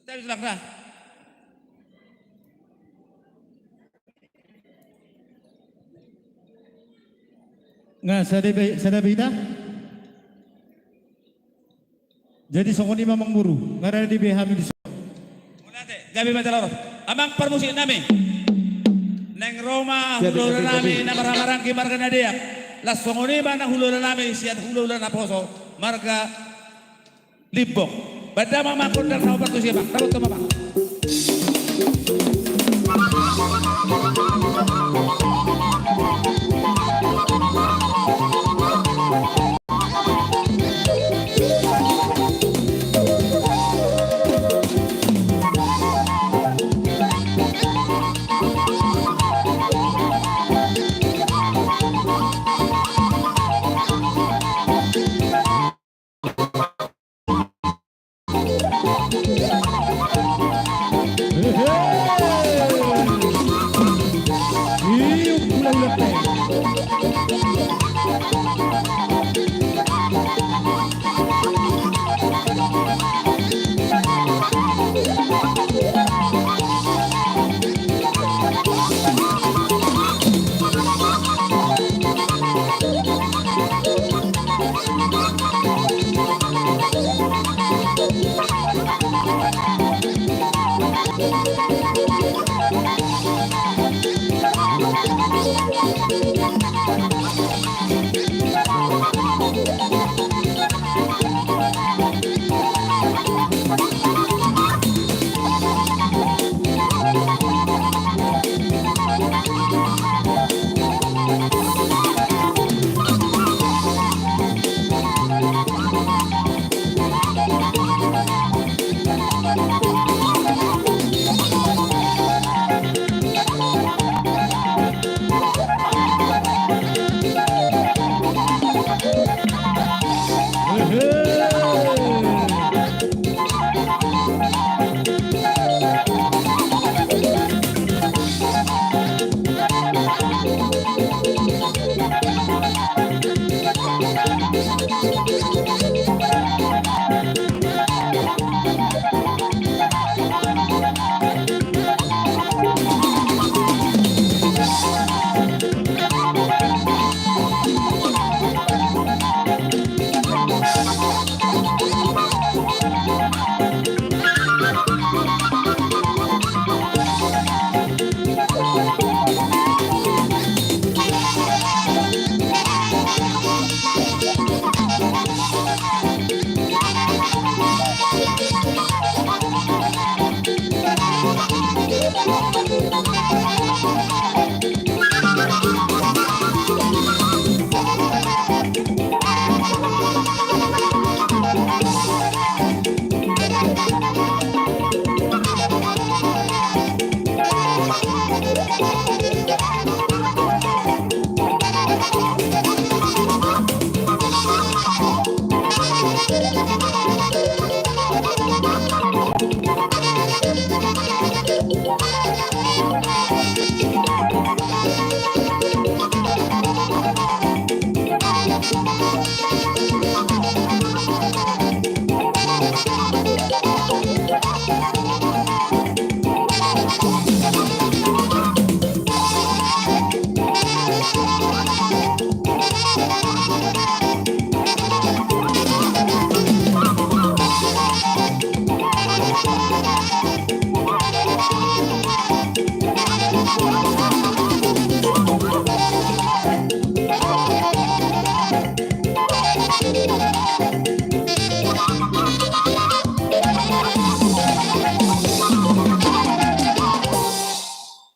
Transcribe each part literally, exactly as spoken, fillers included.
Tapi selak dah. Nga sada be, sada be ita. Jadi songon i ma amang boru, nga rade be hami dison. Mauliate, gabe ma jala ro. Amang parmusik nami. Naeng ro ma hulahula nami na marhahamaranggi marga Nadeak. Laos songon i ma na hulahula nami sian hulahula naposo marga Limbong. Bahen damang ma gondang na hombar tusi, amang. Dapothon ma, amang.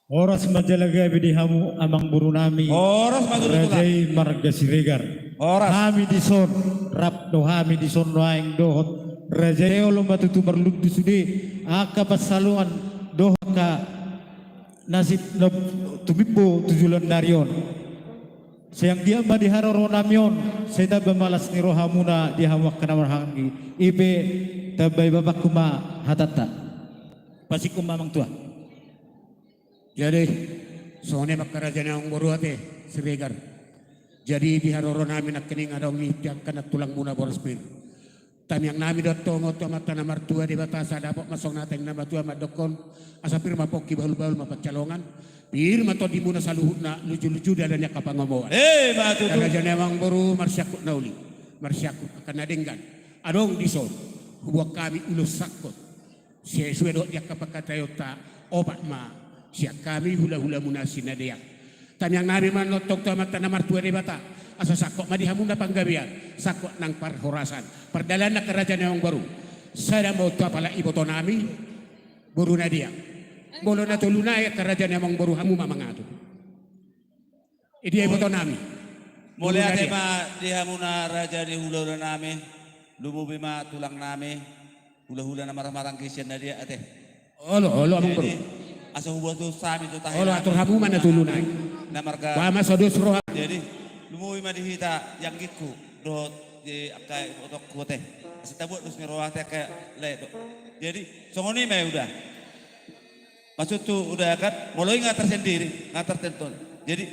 Horas ma jala gabe di hamu amang boru nami. Horas ma tutu. Raja i marga Siregar. Horas. Hami dison, rap do hami dison nuaeng dohot raja i, olo ma tutu marlundu sude angka pansalongan dohot angka nasib na tumimbo tu joloan ni ari on. Sai anggiat ma di haroro nami on sai tamba ma las ni rohamuna di hamu angka na marhahamaranggi. I pe tambai bapakku ma hatanta. Pasingkop ma amang tua. Jadi songon i ma angka raja ni amang boru ate Siregar. Jadi di haroro nami nangkining adong i di angka na tulangmuna boras pir. Tamiang nami dohot tongon tu Amanta na martua Debata, asa dapot ma songon hata ni na matua mandokkon, asa pir ma pongki, bahul-bahul ma pansalongan, pir ma tondimuna saluhutna, luju-luju dalan ni angka pangomoan. Emma tutu. Raja ni amangboru, marsiangkup na uli, marsiangkup angka na denggan. Adong dison, huboan hami ulos sangkot. Sesuai dohot di angka pangkataionta, opat ma sian hami hula-hulamuna Sinadeak. Tamiang nami manongtong tu Amanta na martua Debata, asa sangkot ma di hamuna panggabean, sangkot nang parhorasan, pardalanan angka raja ni amangboru. Sada ma on tu apala iboto nami, boru Nadeak. Molo na tolu nai angka raja ni amangboru, hamu ma mangatur. Idia iboto nami. Mauliate ma di hamuna raja ni hula-hula nami, lumobi ma tulang nami, hula-hula na marhaha-maranggi sian Nadeak ate. Olo, olo, amangboru. Jadi, asa huboan dos hami tu tahi. Olo, atur hamu ma na tolu nai. Na marga. Ba ma so dos roha. Jadi, lumobi ma di hita, di anggingku dohot di angka ibotongku ate. Asa tabuat dos ni roha ate angka lae do. Jadi, songon i ma uda. Maksudhu uda kan, molo i nga tersendiri, nga tertentu. Jadi,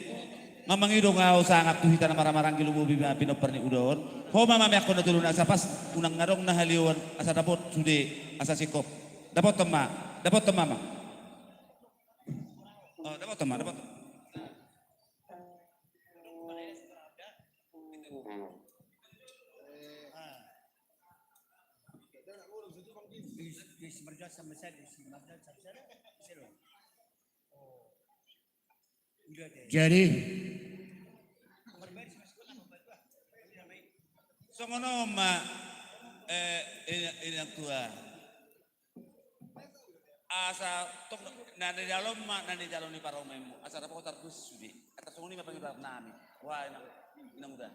nga mangido nga au sangap tu hita na marhaha-maranggi, lumobi ma pinompar ni uda on. Ho ma mameakkon na tolu nai, asa pas unang adong na halioan, asa dapot sude, asa singkop. Dapothon ma, dapothon ma, ma. Oh, dapothon ma, dapothon. Jadi, songon on ma, eh, inang, inang tua. Asa tong na nidalom ma, na nidalom ni parumaenmu. Asa dapotan dos sude. Asa songon i ma pangidoan nami. Wah, inang, inang uda.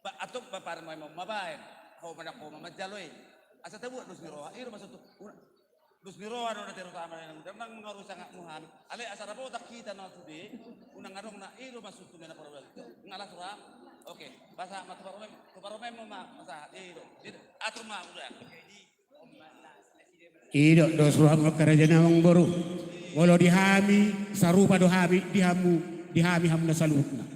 Ba, antong ba parumaenmu ma baen. Ho ma, ho ma manjalo i. Asa tabuat dos ni roha. I do maksudhu. Dos ni roha do na terutama, inang uda. Nang mangarusi sangapmu hami. Alai asa dapotan hita na sude. Unang adong na, i do maksudhu, mena parumaen. Nga las roham. Oke. Pasahat ma tu parumaen, tu parumaenmu ma, pasahat. I do. Jadi, atur ma uda. I do, dos rohamu angka raja ni amangboru. Molo di hami, sarupa do hami, di hamu, di hami, hamuna saluhutna.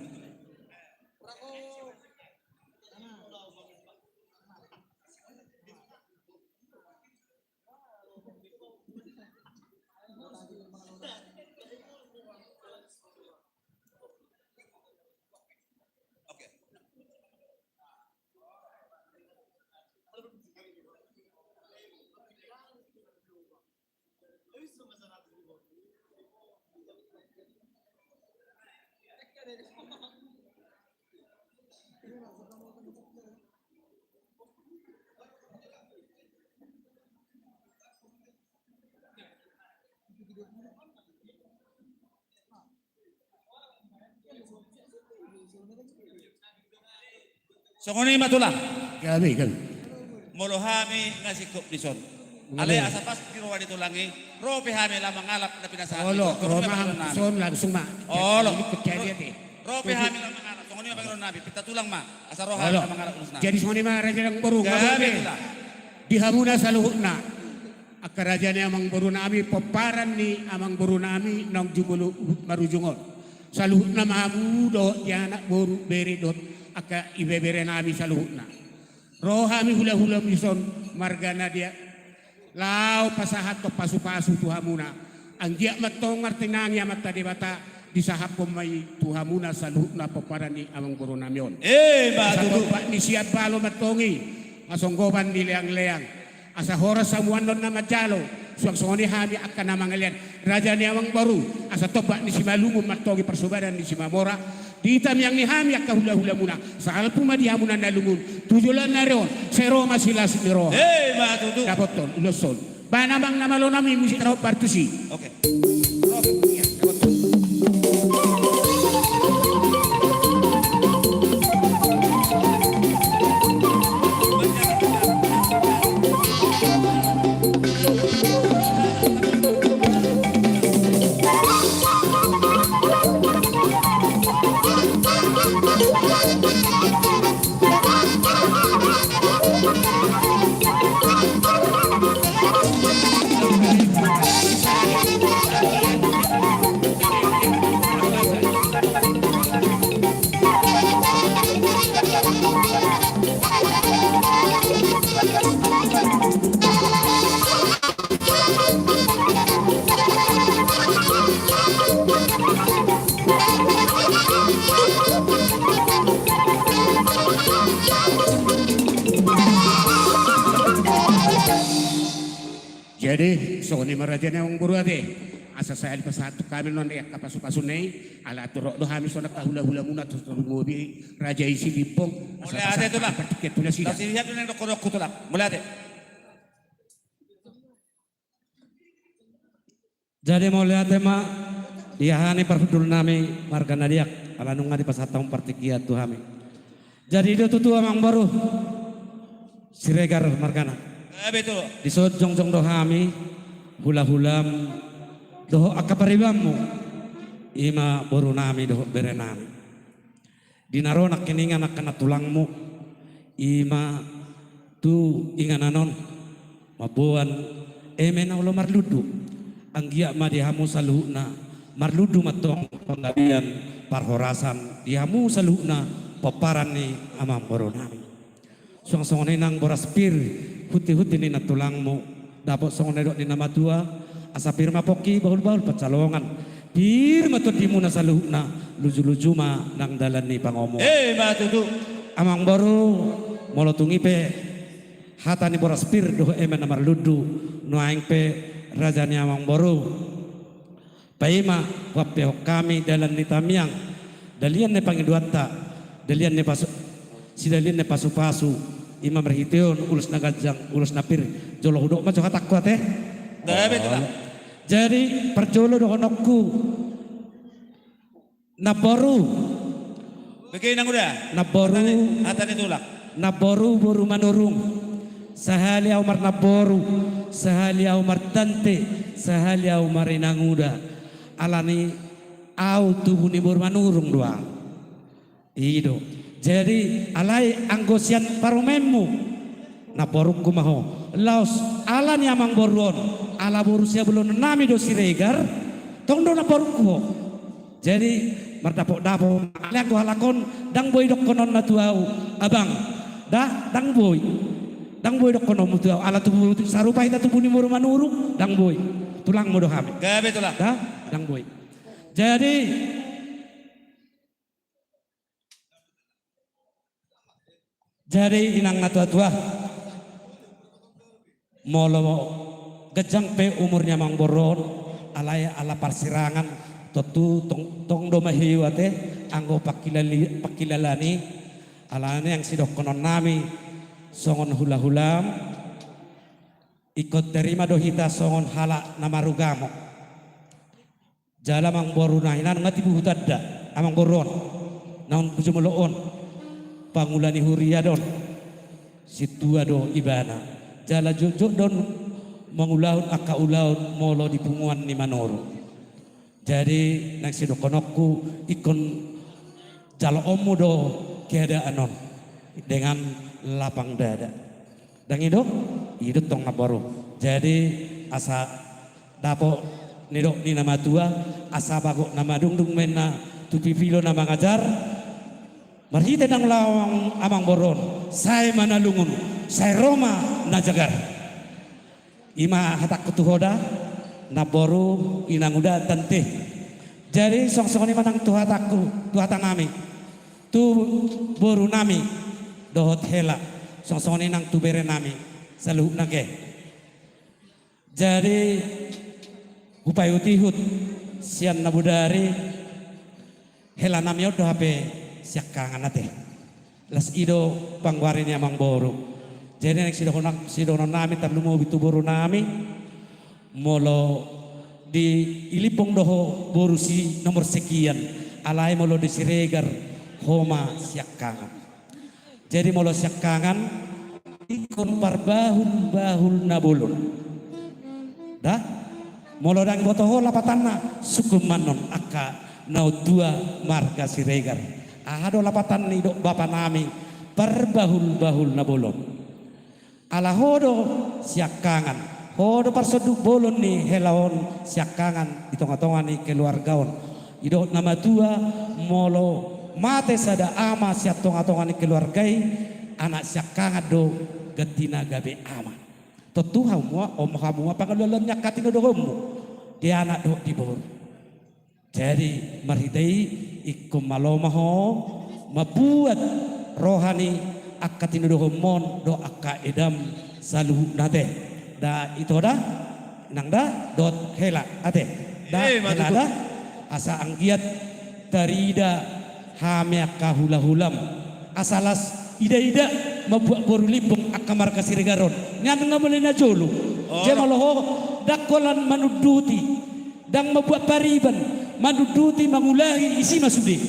Oke. Songon i ma tulang. Gabe, gabe. Molo hami nga singkop dison. Alai asa pas di roha ni tulang i, ro pe hami laho mangalap na pinasahat. Olo, ro ma hami dison langsung ma. Olo. Ro pe hami laho mangalap, songon i ma pangidoan nami, pinta tulang ma. Asa ro hami laho mangalap ulos nami. Jadi songon i ma raja ni amangboru. Gabe, tulang. Di hamuna saluhutna. Angka raja ni amangboru nami, pomparan ni amangboru nami, naung jumolo marujung on. Saluhutna ma hamu dohot di anak, boru, bere dohot angka ibebere nami saluhutna. Ro hami hula-hulamu dison marga Nadeak. Laho pasahathon pasu-pasu tu hamuna. Anggiat ma antong martinangi Amanta Debata, disahaphon ma i tu hamuna saluhutna pomparan ni amangboru nami on. Emma tutu. Asa tompak ni sian balo ma antong i, hasonggopan ni leang-leang. Asa horas hamu annon na manjalo, suang songon i hami angka na mangalean. Raja ni amangboru, asa tompak ni Simalungun ma antong i, parsobanan ni Simamora. Di tamiang ni hami angka hula-hulamuna, salpu ma di hamuna na lungun. Tu joloan ni ari on, sai ro ma silas ni roha. Emma tutu. Dapothon ulos on. Ba na amang na malo nami, musik na hombar tusi. Oke. Jadi songon i ma raja ni amangboru ate. Asa sahali pasahat tu hami non angka pasupasu na i, ala tu rok do hami songon angka hulahula muna tu, tu mobi raja i si Limbong. Asa mauliate pasahat tu hami partingkian tu nasida. Mauliate. Jadi mauliate ma di aha ni parhundul nami marga Nadiak, ala nunga dipasahat hamu partingkian tu hami. Jadi do tutu amangboru Siregar margana. Di son jongjong do hami hulahulam dohot angka paribanmu, i ma boru nami dohot bere nami. Di na ro nangkiningan angka na tulangmu, i ma tu inganan on mamboan eme na olo marlundu. Anggiat ma di hamu saluhutna marlundu ma tong panggabean parhorasan di hamu saluhutna pomparan ni amangboru nami. Suang songon i nang boras pir, huti-huti ni na tulangmu, dapot songon na nidok ni na matua, asa pir ma pongki bahul-bahul pansalongan, pir ma tondimuna saluhutna, luju-luju ma nang dalan ni pangomoan. Ima tutu. Amangboru, molo tung i pe hata ni boras pir dohot eme na marlundu, nuaeng pe raja ni amangboru. Paima huampehon hami dalan ni tamiang, dalihan ni pangidoanta, dalihan ni pasu, sidalihan ni pasupasu, i ma marhitehon ulos na ganjang, ulos na pir, jolo hudok ma jo hatangku ate. Jadi parjolo dohononku, namboru. Bege inang uda. Namboru. Hata ni, hata ni tulang. Namboru boru Manurung. Sahali au marnamboru, sahali au martante, sahali au marinang uda. Alani au tubu ni boru Manurung do au. I do. Jadi alai anggo sian parumaenmu, namborungku ma ho. Laos ala ni amangboru on, ala boru siabolon nami do Siregar, tong do namborungku ho. Jadi mardapot-dapot, alai anggo halak on ndang boi dohononna tu au, abang. Da, ndang boi. Ndang boi dohononmu tu au, ala tubu sarupa hita tubu ni boru Manurung, ndang boi. Tulangmu do hami. Gabe tulang. Da, ndang boi. Jadi Jadi inang na tua-tua, molo ganjang pe umur ni amangboru on, alai ala parsirangan, tontu tong, tong do mahiu ate, anggo pangkilali, pangkilalaan i, alani naeng sidohonon nami, songon hulahulam, ingkon tarima do hita songon halak na marugamo. Jala amangboru na hinan nga tibu hutanda, amangboru on, naung bujumolo on, pangula ni huria do on, sintua do ibana, jala jotjot do on mangulahon angka ulaon molo di punguan ni Manurung. Jadi naeng sidohononku ingkon jaloonmu do keadaan on dengan lapang dada. Ndang i do? I do tong namboru. Jadi asa dapot nidok ni na matua, asa bagot na madungdung ma inna tu pipilo na mangajar. Marhite nang ulaon amangboru on, sai ma na lungun, sai ro ma na jagar. I ma hatangku tu ho da, namboru, inang uda, tante. Jadi songon i ma nang tu hatangku, tu hata nami, tu boru nami dohot hela, songon i nang tu bere nami saluhutna, ate. Jadi hupaihut-ihut sian na bodari, hela nami on do hape siangkangan, ate. Las i do panggoari ni amangboru. Jadi naeng sidohonon, sidohonon nami tarlumobi tu boru nami, molo di Ilimbong do ho boru si nomor sekian, alai molo di Siregar ho ma siangkangan. Jadi molo siangkangan ingkon parbahul-bahul na bolon. Da? Molo ndang boto ho lapatanna, sungkun ma annon angka naung tua marga Siregar. Aha do lapatan ni dok bapa nami, parbahul-bahul na bolon. Ala ho do siangkangan, ho do parsonduk bolon ni hela on siangkangan di tonga-tonga ni keluarga on. Didok na matua, molo mate sada ama sian tonga-tonga ni keluarga i, anak siangkangan do gantina gabe ama. Tontu hamu, om hamu ma pangalualuan ni angka tinodohonmu di anak dohot di boru. Jadi marhite i ingkon malo ma ho mambuat roha ni angka tinodohonmu on dohot angka edam saluhutna, ate. Da, ito da? Nang da, dohot hela, ate. Da, eh, hela da. Asa anggiat tarida hami angka hulahulam. Asa las ida-ida mambuat boru Limbong angka marga Siregar on. Nian nga mole na jolo. Oh. Jema loho, ndang holan manunduti. Ndang mambuat pariban, manunduti, mangulahi, isi ma sude.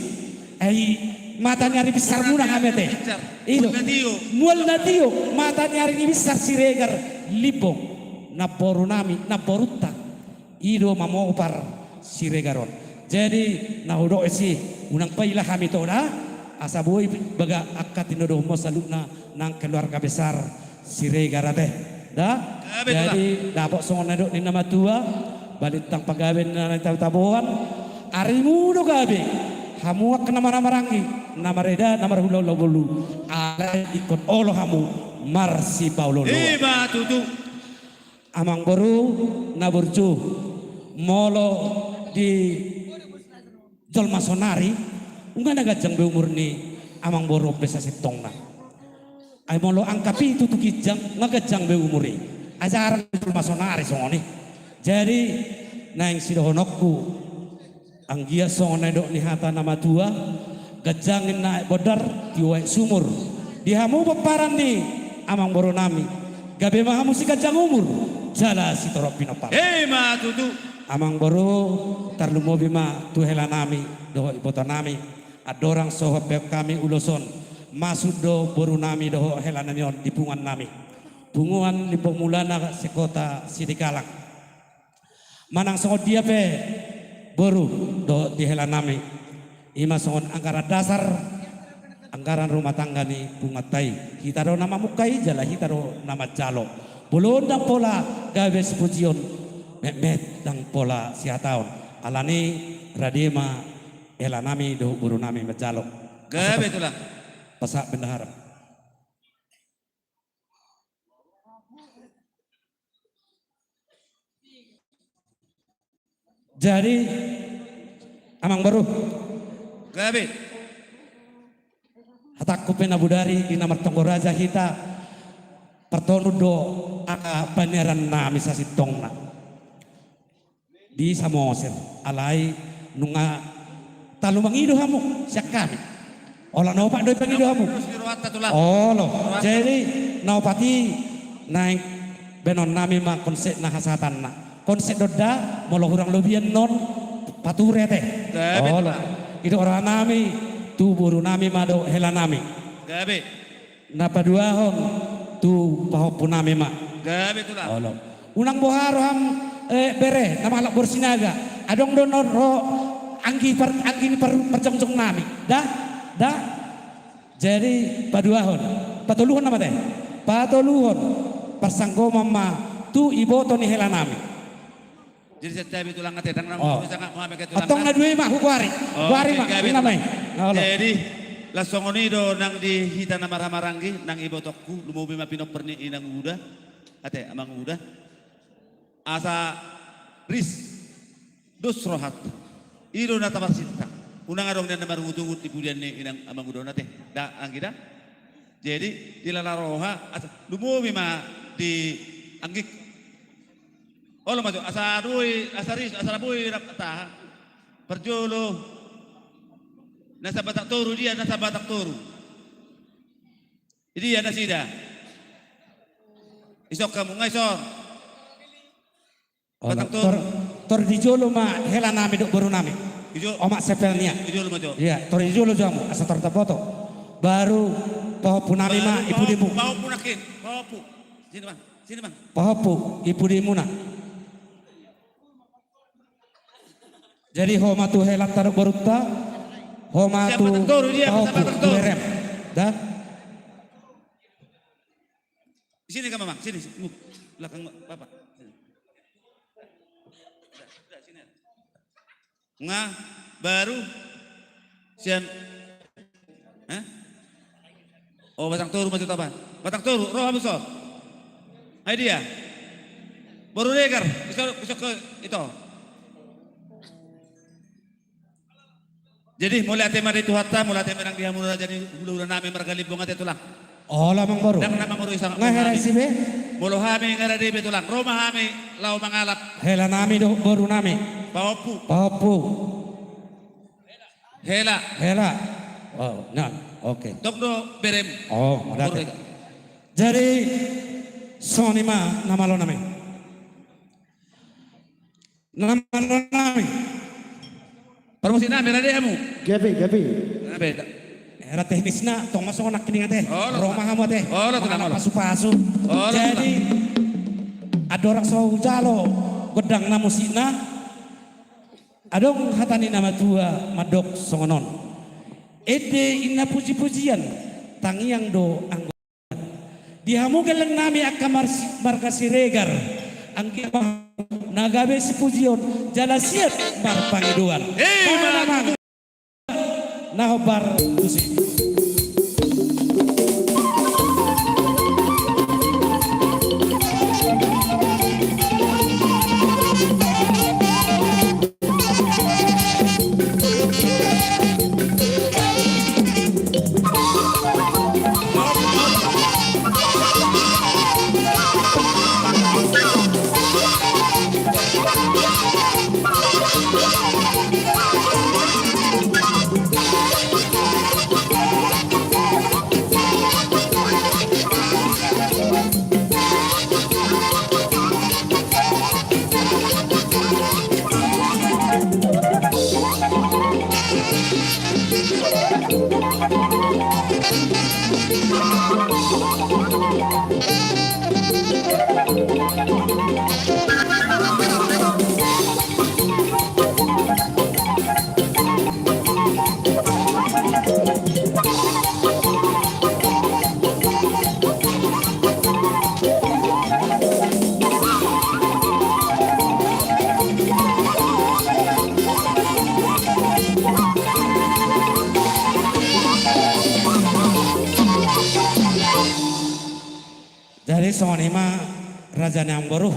Ai mata ni ari binsarmuna hami ate. Ido. Mual na tio, mual na tio, mata ni ari ni binsar Siregar Limbong. Namboru nami, namborunta. Ido mamopar Siregar on. Jadi, na hudok isi, unang paila hami toda, asa boi baga angka tinodohon saluhutna nang keluarga besar Siregar ate. Da? Gabe, jadi, dapot songon na nidok ni na matua, balintang pagabe na nitaboan, arimu do gabe, hamu angka na marhahamaranggi, na mareda, na marhulahula ngolu, alai ingkon olo hamu marsipaolooloan. Ima tutu. Amang boru na burju, molo di jolma sonari, unang na ganjang be umur ni amang boru on be sasintongna. Ai molo angka pitu tu ginjang, nga ganjang be umur i. Ai jarang jolma sonari songon i. Jadi, naeng sidohononku, anggiat songon na nidok ni hata na matua, ganjang ninna aek bondar, tio aek sumur. Di hamu pomparan ni amang boru nami, gabe ma hamu siganjang umur jala sitorop pinompar. Ima tutu. Amang boru, tarlumobi ma tu hela nami dohot iboto nami. Andorang so hupehon hami ulos on, masuk do boru nami dohot hela nami on di punguan nami, Punguan Limbong Mulana sekota Sidikalang. Manang songon dia pe boru dohot di hela nami, ima songon anggaran dasar, anggaran rumah tangga ni punguanta i. Hita do na mamungka i, jala hita do na manjalo. Bolon ndang pola gabe sipujion, metmet ndang pola sihataon. Alani i, rade ma hela nami dohot boru nami manjalo. Gabe tulang. Pasahat bendahara. Jadi, amang boru. Gabe. Hatangku pe na bodari, di na martonggo raja hita, partonduk do angka paneran nami sasintongna. Di Samosir, alai nunga talu mangido hamu sian hami. Olo, na opat do i pangido hamu. Terus di rohanta tulang. Olo. Rohanta. Jadi, na opat i naeng baenon nami ma konsepna, hasahatanna. Konsep do da, molo hurang lobian non, pature ate. Gabe. Olo. Tulang. Ido roha nami, tu boru nami ma dohot hela nami. Gabe. Na paduahon tu pahompu nami ma. Gabe tulang. Olo. Unang boha roham, eh, bere, na mangalap boru Sinaga. Adong do na ro anggi par-, anggi ni par-, parjongjong nami. Da? Da? Jadi paduahon. Patoluhon nama te? Patoluhon. Parsanggoman ma tu iboto ni hela nami. Jadi sian hami tulang ate, ndang na mangurus sanga muhame ke tulang. Antong na dua i ma, hugoari. Oh, hugoari ma, gabe tulang. Jadi, las songon i do nang di hita na marhahamaranggi, nang ibotongku, lumobi ma pinompar ni inang Uda. Ate, amang Uda. Asa ris dos rohanta. I do na taparsinta. Unang adong nian na marungutungut di pudian ni inang amang Uda on ate. Da, anggi da. Jadi, dilala roha, asa, lumobi ma di anggik. Olo ma jo, asa boi, asa ris, asa boi rap taha. Parjolo. Na Batak Toru dia, na Batak Toru. Dia nasida. Isok hamu, nga ison. Olo, Batak Toru. Tor, tor di jolo ma hela nami dohot boru nami. Di jolo. Omak sepel nia. Di jolo ma jo. Iya, tor di jolo jo hamu, asa tor taboto. Baru pahompu nami ma, baru i pudimuna. Pahompu, pahompu nangkin, pahompu. Sini, Bang. Sini, Bang. Pahompu, i pudimuna. Jadi, ho ma tu helanta dohot borunta, ho ma tu pahompu, tu berem. Da? Di sini, Kang Mamang, sini, sini. Belakang Bapak. Sini. Udah, udah, sini. Nga, baru, sian, eh? Oh, Batang Toru ma jo tabaen. Batang Toru, ro hamu son. Ai dia. Boru Regar, isok, isok ke ito. Jadi, mauliate ma di Tuhanta, mauliate ma nang di hamu raja ni hulahula nami marga Limbong ate tulang. Olo, amang boru. Ndang na mangurus sanga. Nga hera isi be? Molo hami nga hera be tulang. Ro ma hami. laho mangalap. Hela nami dohot boru nami. Pahompu. Pahompu. Hela. Hela. Oh, nah, oke. Tong do berem. Oh, mauliate. Jadi, songon i ma na malo nami. Na malo nami. Parmusik nami, rade hamu. Gabe, gabe. Gabe, da. Era teknisna, tong ma songon nangkiningan ate. Olo, ro ma hamu ate. Olo, tenang, olo. Pasu-pasu. Olo, tenang. Jadi, andorang so hujalo gondang na musikna, adong hata ni na matua mandok songon on. Ende inna puji-pujian, tangiang do anggo Di hamu gelleng nami angka mars-, marga Siregar, anggiat ma na gabe sipujion, jala siat marpangidoan. Eh, manang na hombar tusi. Jadi songon i ma raja ni amangboru.